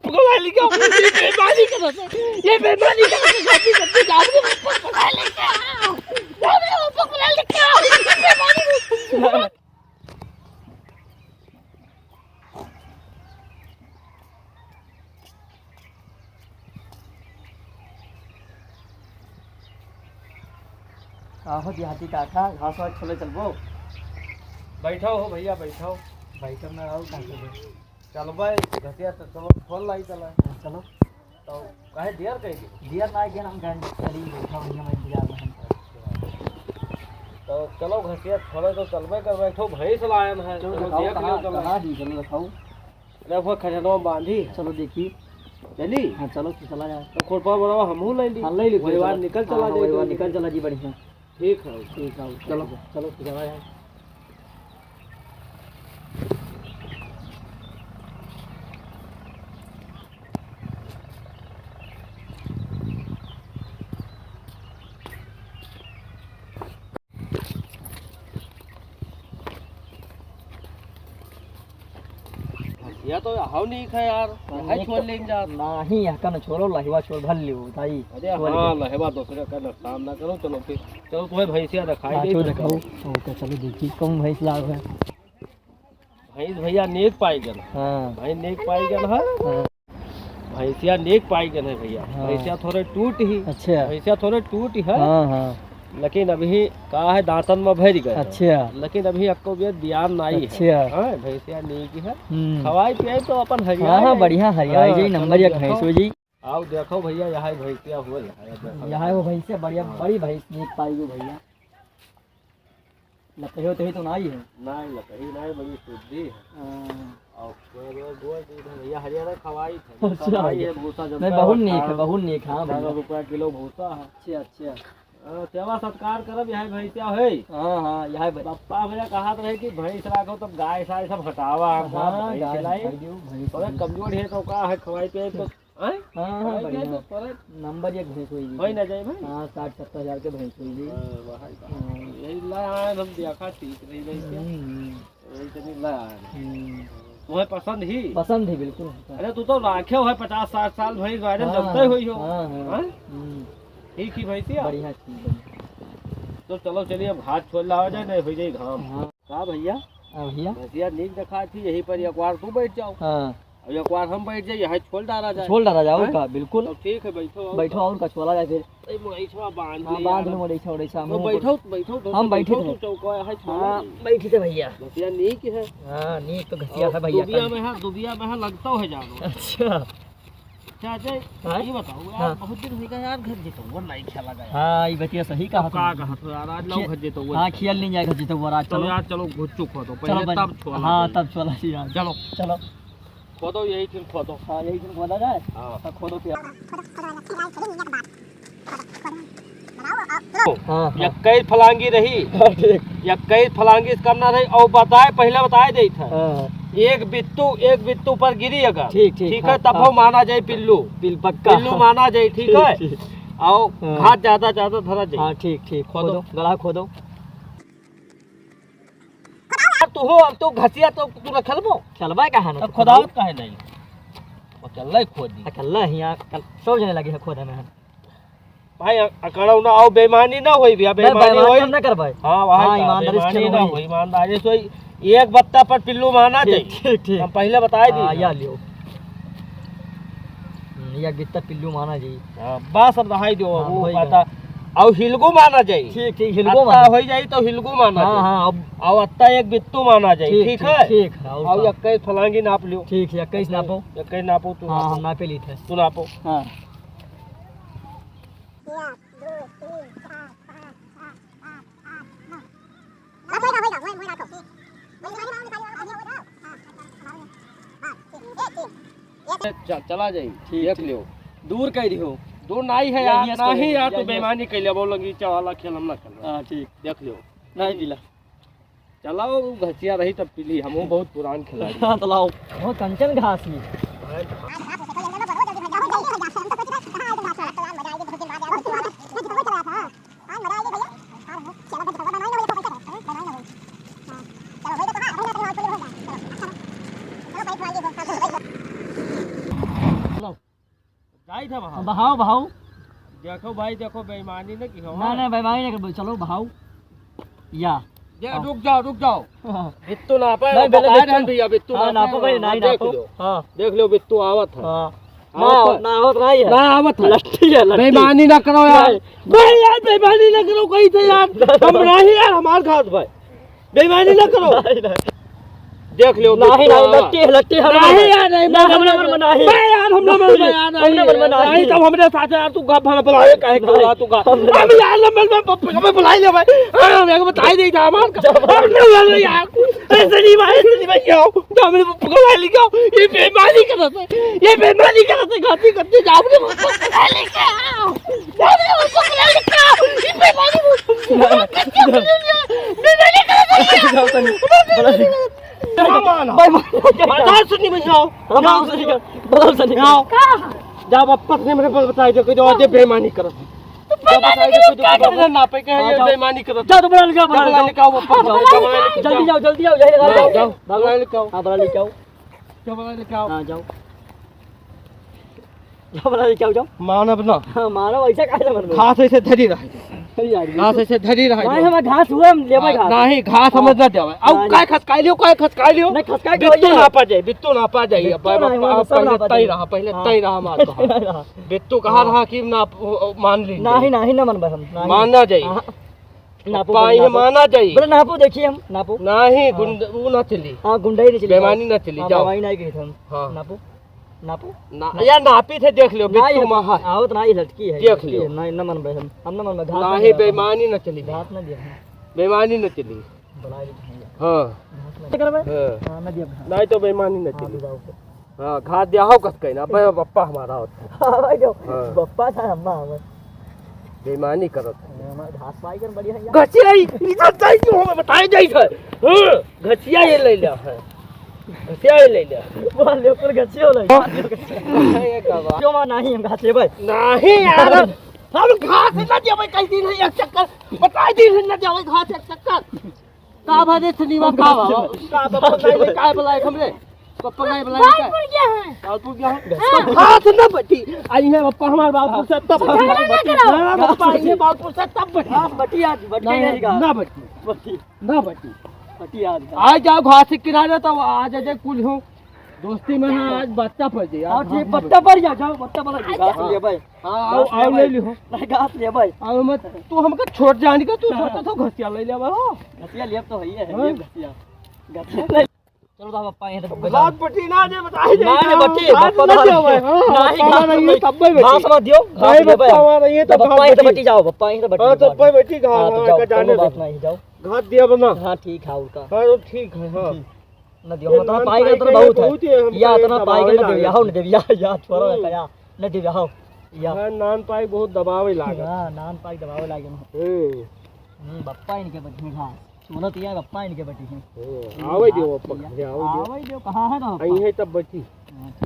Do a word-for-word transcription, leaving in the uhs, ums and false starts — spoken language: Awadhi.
पकड़ा लेके आओ, ये बेईमानी कर रहा था, ये बेईमानी कर रहा था, जाओ रे, पकड़ा लेके आओ, जाओ रे, पकड़ा लेके आओ, ये बेईमानी कर रहा था। आहो देहाती काका, घास वास छोले चलबो। बैठो हो भैया, बैठो। बैठो ना, आओ, का करबो? चलबे, घसिया तो चलो, छोल लाई चला। चलो। तो काहे देर कइ दी? देर ना, के हम गाड़ी चली, बैठो भैया, मैं इंतजार में हम। तो चलो, घसिया छोले तो चलबे करबे, एक ठो भैंस लायन है, चलो, चलो, दिखाओ, देख कहाँ, लो, चलो। कहाँ दी, चलो, दिखाओ। अरे, वो खजनवा बांधी है। चलो, देखी। चली? हाँ, चलो, तो चला जाए। तो खुरपा बनाओ, हमहू ले ली। हाँ, ले ली, वही चलो। बार निकल चला हाँ, जाए, वही बार दो निकल दिन। चला जी, बढ़िया। ठीक है। ठीक है, चलो। चलो, चलो, तो चला जाए। या तो हाउ नहीं खा यार, हाउ नहीं छोड़ तो लेन जा। नहीं, यहाँ का न छोड़ो, लहिवा छोड़ भर लियो, ताई। अरे छोड़ हाँ, दे। लहिवा दूसरे का नुकसान ना करो, चलो फिर। चलो तुम्हें भैंसिया दिखाई हाँ, दे, चलो फिर दिखाओ। चलो। ओके, चलो देखी, कौन भैंस लाग है? भैंस भैया नेक पाई गन। हाँ। भाई नेक पाई गन है। हाँ। भैंसिया नेक पाई गन है भैया। हाँ। भैंसिया थोड़े टूट ही। अच्छा। भैंसिया थोड़े टूट ही है। हाँ, हाँ। लेकिन अभी का है, दांतन में भर गए। अच्छा। लेकिन अभी अक्को बेर बियान नाई है। अच्छा। हाँ, भैंसिया नेक है। हम्म। खवाई पियाई तो अपन हरियाई हाँ, हाँ, जाई। बढ़िया हरियाई हाँ, जाई, चलो नंबर एक देखो। भैंस हो जाई। आओ देखो भैया, यहाँ भैंसिया हुआ है, यहाँ देखो। यहाँ वो भैंसिया बढ़िया, हाँ। बड़ी भैंस नेक पाई गो भैया। लकही उकही तो नाई है? नाई, लकही नाई, बड़ी शुद्धि है। हाँ। और गोबर, गोबर दूध है भैया, हरियाणा खवाई है। अच्छा कमाई भैया। है, भूसा नहीं, जनता बहुत है, नीक है, अठारह बहुत नीक, हाँ भैया। अठारह रुपया किलो भूसा है। अच्छा, अच्छा। हाँ, सेवा सत्कार करब, यही भैंसिया है। हाँ, हाँ, यही भै- पप्पा भैया कहा रहे कि भैंस राखो, तब गाय साय सब हटावा, आपका हाँ, भैंस गाय खिलाई। हटा दियो, भैंस थोड़ा खिलाई। कमजोर है तो का है, खवाई पियाई तो हैं? हाँ, हाँ, भाई, बढ़िया। ये तो परत नंबर एक भैंस होई जी। होई ना जाए भाई। हाँ, साठ सत्तर हजार के भैंस होई जी। हाँ, वही बात। हाँ। यही ला आए हम देखा ठीक रही भाई क्या? हम्म, हम्म। यही तो नहीं ला आए। हम्म। तुम्हें पसंद ही? पसंद ही, बिल्कुल। अरे, तू तो राखे हो है पचास साठ साल भैंस, वायरल हाँ, जमते हुई हो। हाँ, हाँ। हाँ? हम्म। ठीक ही भैंसिया? बढ़िया चीज है। तो चलो, चलिए, अब हाथ छोड़ लावा जाए, नहीं हो जाए घाम। हाँ। का भैया? हाँ भैया। भैंसिया नीक देखा थी, यही पर एक बार तू बैठ जाओ। हाँ। अब एक बार हम बैठ जाए, यहाँ छोल डाला जाए। छोल डाला जाए, और हैं? का, बिल्कुल। तो ठीक है, बैठो, और बैठो, का। और का, छोला जाए फिर। ए, मुरैछवा बांध हाँ, ले बांध यार। लो, मुरैछवा, उरैछवा, तो मुंह बैठो, पर। बैठो, तो हम बैठे बैठो, थे। तू चौका है, छोला हाँ, नहीं। बैठे थे भैया। घसिया नीक है। हाँ, नीक तो घसिया और है भैया दुबिया का। में है, दुबिया में है, लगता है जानो। अच्छा। चाचा, हाँ? ये बताओ यार, हाँ। बहुत दिन होइगा यार, घर जितौआ नहीं खेला गया। हाँ, ये बतिया सही कहा अब का तुमने। कहा तो यार, आज लाओ खि-, घर जितौआ। हाँ, खेल नहीं जाए घर जितौआ, आज तो चलो। यार, चलो, घुच्चू खोदो, चलो, पहले बन-, तब छोला हाँ, जाए। तब छोला जी यार। चलो। चलो। खोदो, यही फिर खोदो। हाँ, यही फिर खोदा जाए। हाँ। तो खोदो फिर। हाँ, हाँ। यक्कई फलांगी रही। हाँ, ठीक। यक्कई फलांगी से कम ना रही। और बताए, पहले बताए देत है। हाँ। एक बित्तू, एक बित्तू पर गिरी अगर, ठीक, ठीक, ठीक है, हाँ, तब हाँ। वो माना जाए पिल्लू। पिल-, पक्का। पिल्लू माना जाए, ठीक ठीक, है? ठीक। और हाँ। घात ज्यादा, ज्यादा धरा जाए। हाँ, ठीक, ठीक। खोदो। खोदो, गड़ा खोदो। अब तू हो, अब तू घसिया तो तू ना खेलबो। खेलबा का है ना, अब तू खोदावत खोदावत। काहे नहीं? अकेला ही खोद दी। अकेला ही यहाँ कल-, सब जने लगे है खोदे में है। भाई, अ-, अकड़ौ ना आओ, बेईमानी ना होई भैया, नहीं, बेईमानी बेईमानी होई। हम ना करबै। हाँ, वही हाँ, का, ईमानदारी से बेईमानी ना खेलबै। होई, ईमानदारी से होई। एक बत्ता पर पिल्लू माना ठीक, जाई। ठीक, ठीक। हम पहले बताए दी हाँ, भैया। या लियो। हम्म, एक बित्ता पिल्लू माना जाई। हाँ, बस अब रहाई दो, हाँ, वो होई पता। गया। और हिलगू माना जाई। ठीक, ठीक, हिलगू अत्ता माना। होई जाई तो हिलगू माना हाँ, जाई। हाँ, अब और अत्ता एक बित्तू माना जाई, ठीक, ठीक ठीक, है? ठीक है, और और का? इक्कीस फलांगी नाप लियो। ठीक है, इक्कीस नापो। इक्कीस नापो, तू हाँ, नापो। हम नापे ली थे। तू नापो। हाँ। च-, चला जाई, ठीक, देख ठीक। लियो। दूर कह दियो। दूर नहीं है ये यार, ये नहीं यार, ये तू ये बेईमानी कैले, बोल लगी, चला खेल, हम ना खेल। हाँ, ठीक। देख लियो। नहीं मिला। चलाओ, उ घसिया रही तब पी ली, हमहू बहुत पुरान खिलाड़ी। हाँ, तो लाओ। वो कंचन घास ही। जाई था बहाओ। बहाओ, बहाओ। देखो भाई, देखो, बेईमानी न किहो। ना, ना, बेईमानी ना करो, चलो बहाओ। या। दे, आओ। रुक जाओ, रुक जाओ। बिट्टू नापे, नहीं, पहले बताए बिट्टू। रहन भैया, बिट्टू हाँ, नापे। नापो भाई, हाँ, नहीं देख नापो। लो। हाँ। देख लो, बिट्टू आवत है। हाँ। आवत ना, है। ना आवत है। लट्ठी है, लट्ठी। बेईमानी ना करो यार। नहीं। भाई यार, बेईमानी ना करो कहीं से यार। हम नहीं यार, हमार घास भाई। बेईमानी ना करो। नहीं, नहीं। देख लो, नहीं, बिट्टू नहीं, आवा। लट्टी है, लट्टी है, हम नहीं नहीं यार, नहीं, ना, नहीं, हम नहीं, ना, नहीं। नहीं यार, हम ना, नहीं, नहीं यार, हम ना, नहीं, नहीं, नहीं। नहीं, तब हमरे साथ यार, तू गा भला बुलावे काहे को नहीं, रहा, तू गा। हम नहीं। हम यार, हम, हम, हम, हमें बुलाई ले भाई। हाँ, हम एक बताई दे था, हमार का। जब हम ना, नहीं यार, ऐसे नहीं भाई, ऐसे नहीं भाई, क्या हो? तो हमने पप्पू को बुलाई ले, क्या हो? ये बेईमानी कर रहा था, ये बेईमानी कर रहा था, गलती करते जाओ, हमने पप्पू को बुलाई ले, क्या हो? हमने पप्पू को बुलाई ले, क्या हो? ये बेईमानी, बेईमानी कर रहा था, क्या हो? जाओ तनी, बुला ले। भाई, भाई, बर्दाश्त नहीं बन जाओ। हम जाओ, सही कर, बदल सही कर। जाओ। का? जाओ, वापस नहीं, मेरे को बताई दो, कोई जो आज बेईमानी करत। तो जब बेईमानी बताई दो, करत कोई जो का करत? ना पे कहे, हाँ, ये जाओ। बेईमानी करत। जाओ, तो बुला लेके आओ, बुला बुला लेके लेके आओ, वापस जाओ, हाँ, जमा लेके जल्दी जाओ, जल्दी आओ, यही जाओ, जाओ, जाओ। जाओ, बुला लेके आओ। हाँ, बुला लेके आओ। जमा लेके आओ। हाँ, जाओ। जाओ, बड़ा लेके आओ, जाओ। मानब ना। हाँ, मानब, ऐसा काहे ना मानब? घास ऐसे धरी रहे। अरे यार, घास बिट्टू। ऐसे धरी रहे। नहीं, हमार घास हुआ, हम लेबै हाँ, घास। नहीं, घास हाँ। हमें ना देवे। अब नहीं। काय खसकाई लियो, काय खसकाई लियो? नहीं, खसकाई बिट्टू लियो, ना ये। पा जाए, बिट्टू ना पा जाए। बिट्टू अब, नहीं, अब, मतलब, सब पहले ना पा तय जाए। रहा, पहले हाँ। तय रहा हमार पहले कहा। तय रहा। बिट्टू कहा हाँ। रहा कि ना, ओ, ओ, मान ली। नहीं, नहीं, ना मानबै हम, नहीं। मानना चाहिए। हाँ। नापो, पप्पा, पहले ये नापो। माना जाई। बोले, "नापो, देखिए हम, नापो।" नहीं, हाँ। गुंड-, वो ना चली। हाँ, गुंडई नहीं चली। बेईमानी ना चली, हाँ, जाओ। बेईमानी नहीं कही थे हम। हाँ। नापो, नापो। ना, ना। यार, नापी थे, देख लो, ना, बिट्टू ये महा। आवत ना, ये लटकी है, देख लटकी लो। है। नहीं, ना मनबै हम, हम ना मनबै, घास हाँ, नहीं ही मनबै। बेईमानी ना चली। घास ना दिया हम। बेईमानी ना चली। बुला ली भैया। हाँ। घास ना हाँ। करबै? हाँ, ना दिया घास। नहीं तो बेईमानी ना हाँ, चली। बुलाओ फिर। हाँ, घास दिया हो कस कहीं ना, बे-, पप्पा हमारा होता। हाँ, भाई जो, हाँ। पप्पा था, अम्मा हमें। बेईमानी करत है। हमार घास पाई कर बढ़िया है यार। घसिया ही, इधर जाई क्यों हमें बताए जाई है? हाँ, घसिया ये ले लिया है। घसिया ये ले लिया। बोल ले, ऊपर घसिया हो लगा। हाँ। ये का बात? क्यों मार नहीं हम घास लेबै? नहीं यार, हम घास ना देबै, कई दिन है एक चक्कर, बताए दिन है ना देबै घास एक चक्कर। का बात है, शनिवार का बात? का बात है, का बुलाए हमरे? पप्पा नहीं बुलाए का? बालपुर गया है। बालपुर गया है? हाँ। तो घास ना बटी। आई है पप्पा हमारे बालपुर से तब तो झगड़ा ना करो। ना, ना, पप्पा आई है बालपुर से तब बटी। हाँ, बटी आज, बटी ना, नहीं ना, का। ना बटी। बटी। ना बटी। बटी आज का। आ जाओ घास के किनारे तो आ जाए कुल हो। दोस्ती में ना आज बट्टा पड़ जाए। हाँ, ठीक, बट्टा पड़ जा, जाओ, बट्टा पड़ जा, घास हाँ। ले भाई। हाँ, आओ, घास आओ, ले ले भाई। लिहो। नहीं, घास ले भाई। आओ मत, तू हमका छोट जान के तू हाँ। सोचा तो घसिया ले ले भाई, हो। घसिया लेब तो है, है, हाँ। लेब घसिया। घसिया ले। चलो, बाबा, पप्पा यहाँ तो घास बटी ना जे बताए दे, नहीं, नहीं, बटी, घास पप्पा ना ना दे भाई, हाँ, नहीं, पप्पा घास ना ये नहीं, तब भाई बटी। घास मत दियो, घास नहीं, ले भाई। पप्पा हमारा ये तो पप्पा घास यहाँ तो बटी। बटी जाओ, पप्पा यहाँ तो बटी हाँ, तो जाओ। पप्पा बटी, घास हाँ, तो हाँ, जाओ, का जाने कोनो दे। बात नहीं, जाओ। घास दिया बना। हाँ, ठीक है, उनका। हाँ, तो ठीक है, हाँ। ठीक। न दियो, ये हम इतना नान पाई पाई के तो के बहुत है। बहुत ही है, हम या तो इतना पाई के दबावे न दियो, लागे। या हो न दियो, या, या, छोरा हम्म। का, या, न दियो, या हो, या। हाँ, नान पाई बहुत दबावे लागे। हाँ, नान पाई दबावे लागे ना। हम्म। हम्म, बप्पा इनके बटी हैं, हाँ। सुनो तो यार, बप्पा इनके बटी हैं। हम्म, आवे दियो, बप्पा, या, आवे दियो। आवे दियो, कहाँ है ना बप्पा? आई है तब बची। हाँ, ठीक।